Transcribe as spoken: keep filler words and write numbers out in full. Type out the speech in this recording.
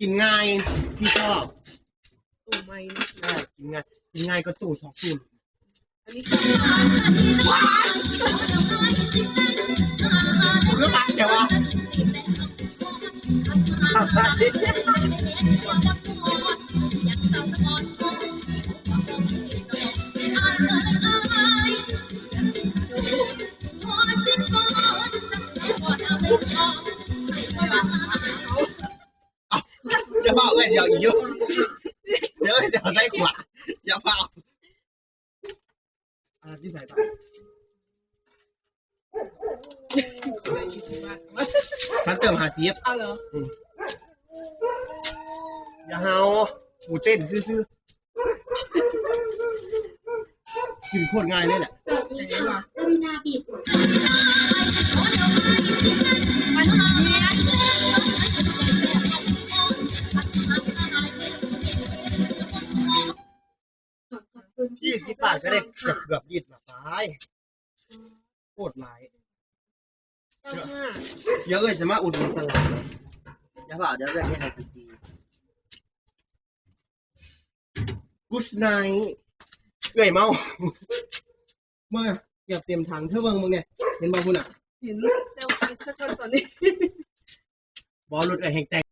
กินง่าย พี่ชอบ ตู้ไม้นะ อ่ากินง่าย กินง่ายก็ตู้สองตู้ อันนี้ เพื่อปักแต่ว่า อย่าเผาเลยเดี๋ยวอีกเยอะเดี๋ยวเดี๋ยวได้ขวาอย่าเผาอ่าที่ใส่ไปฉันเติมหาเสียบ เอาเหรอ อย่าเฮากูเต้นซื่อๆกินโคตรง่ายเลยแหละ ไหนวะ ยี่สิบบาทก็ได้จะเกือบลิตรละตายโคตรหลาย เก้าห้า เดี๋ยวเอ้ยจะมาอุดหนุนตลาดนะอย่าเผาเดี๋ยวเอ้ยให้กินฟรี Good night เอ้ยเมาเมื่อเกือบเต็มถังเธอเบิ่งมึงเนี่ยเห็นบ่คุณอ่ะ เห็นเซลฟี่สักคนตอนนี้ บอลรถเอ้ยแห่งแตก